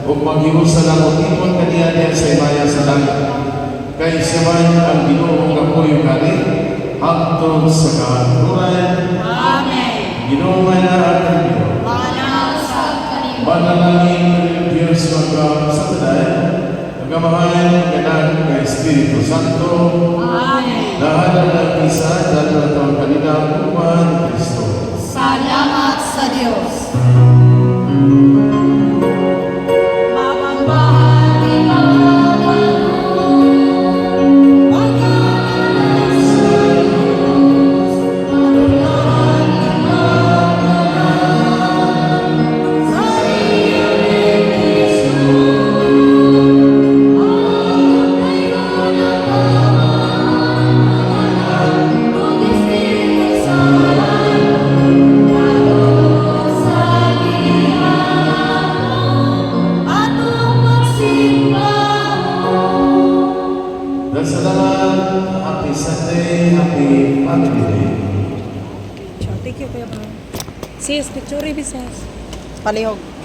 Ug maghiusa lang og tipon kaniya diha sa himaya sa langit. Kay siya man ang Ginoo nga kapoy kani hangtod sa kahangturan. Amen. Ginoo nga naa kaninyo. Manaa kanimo. Manalangin kaninyong Diyos magkam sa tanan, ang Amahan, ang Anak, ang Espiritu Santo. Amen. Nahanan ng misa, dahil na ito ang kaninang Juan Cristo. Salamat sa Diyos. Mapagmahal ikaw, sa Diyos, madulahan ikaw sa iyong bendisyon. Ang dayon ang Amahan, ang Anak, ug Espiritu Santo, padulong sa gihapon, atong pagsimbahon. Dan salamat, happy Sunday, happy Family Day. Thank you, Kuya Bang. Sis, picture sis. Palihog.